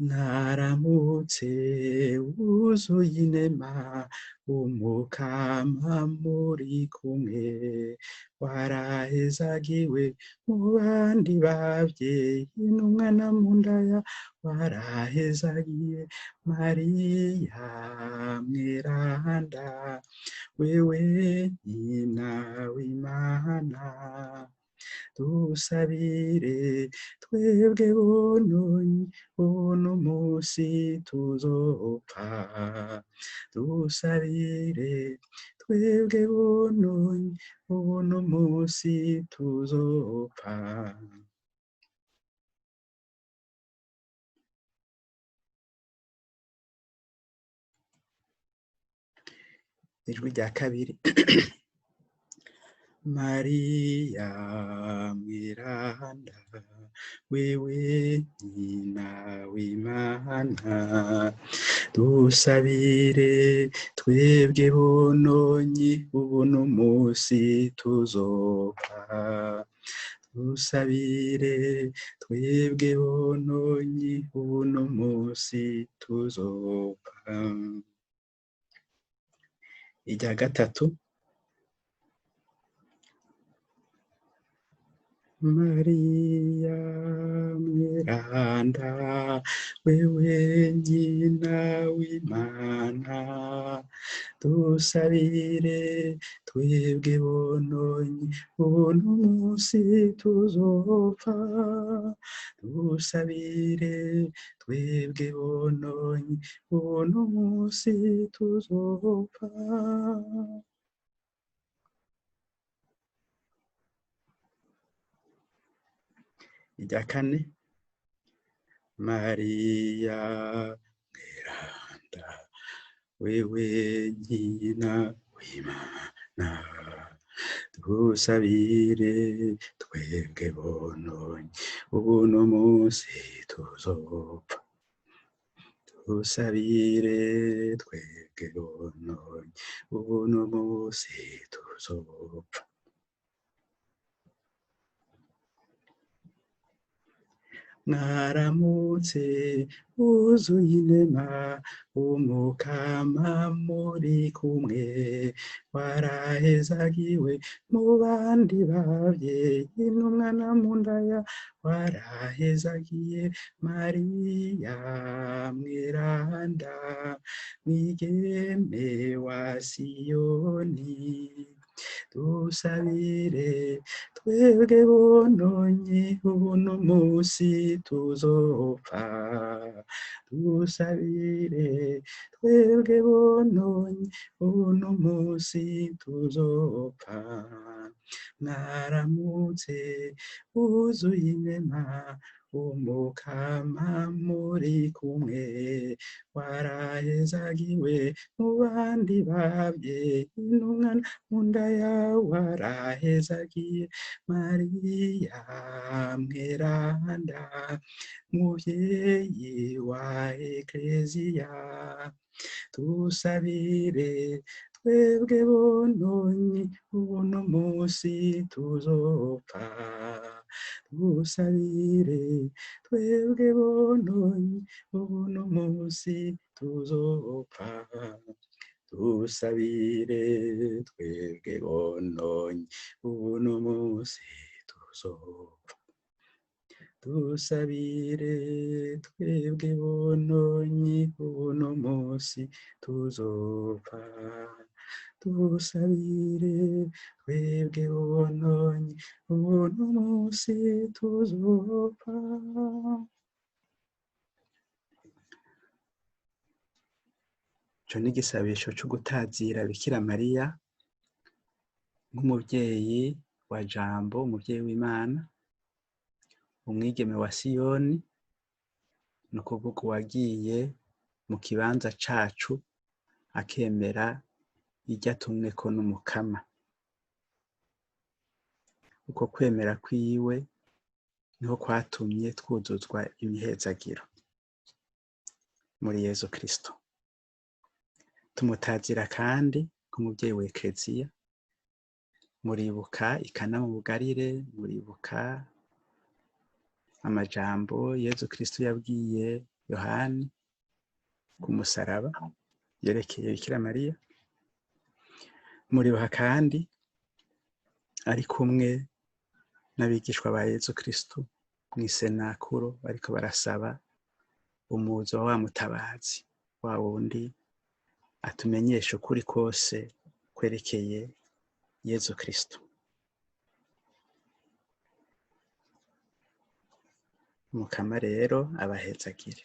Mwaramutse wuzuye inema, Umukama muri kumwe, warahezagiwe mu bandi bavyeyi n'umwana mu nda yawe warahezagiye. Mariya mweranda, wewe nyina w'Imana, dusabire twebwe bononyi uno musi tuzopfa. Dusabire twebwe bononyi uno musi tuzopfa. Ijwi rya kabiri. Mariya mweranda, wewe nyina w'Imana, dusabire twebwe bononyi uno musi tuzopfa. Dusabire twebwe bononyi uno musi tuzopfa. Irya gatatu. Mariya mweranda, wewe nyina w'Imana, dusabire twebwe bononyi uno musi tuzopfa. Dusabire twebwe bononyi uno musi tuzopfa. Irya kane. Mariya mweranda, wewe nyina w'Imana, dusabire twebwe bononyi uno musi tuzopfa. Dusabire twebwe bononyi uno musi tuzopfa. Mwaramutse wuzuye inema, Umukama muri kumwe, warahezagiwe mu bandi bavyeyi n'umwana mu nda yawe warahezagiye. Mariya mweranda, mwigeme wa Siyoni, dusabire twebwe bononyi uno musi tuzopfa. Dusabire twebwe bononyi uno musi tuzopfa. Mwaramutse wuzuye inema, Umukama muri kumwe, warahezagiwe mu bandi bavyeyi n'umwana mu nda yawe warahezagiye. Mariya mweranda, muvyeyi wa Ekleziya, dusabire twebwe bononyi uno musi tuzopfa. Dusabire twebwe bononyi uno musi tuzopfa. Dusabire twebwe bononyi uno musi tuzopfa. Dusabire twebwe bononyi uno musi tuzopfa. Dusabire twebwe bononyi uno musi tuzopfa. Ico ni igisabisho co gutazira Bikira Mariya nk'umuvyeyi wa Jambo, umuvyeyi w'Imana, umwigeme wa Siyoni, ni ukuvuga uwagiye mu kibanza cacu akemera iryo atumweko n'Umukama. Uko kwemera kwiwe niho kwatumye twuzuzwa imihezagiro muri Yezu Kristo. Tumutazira kandi nk'umuvyeyi wa Ekleziya. Muribuka ikana mu Bugarire, muribuka amajambo Yezu Kristo yabwiye Yohani ku musaraba yerekeye Bikira Mariya. Muribuka kandi ari kumwe n'abigishwa ba Yezu Kristu mw'isenakuro bariko barasaba umuzo wa mutabazi, wa wundi atumenyesha ukuri kose kwerekeye Yezu Kristu. Mukama rero abahezagire.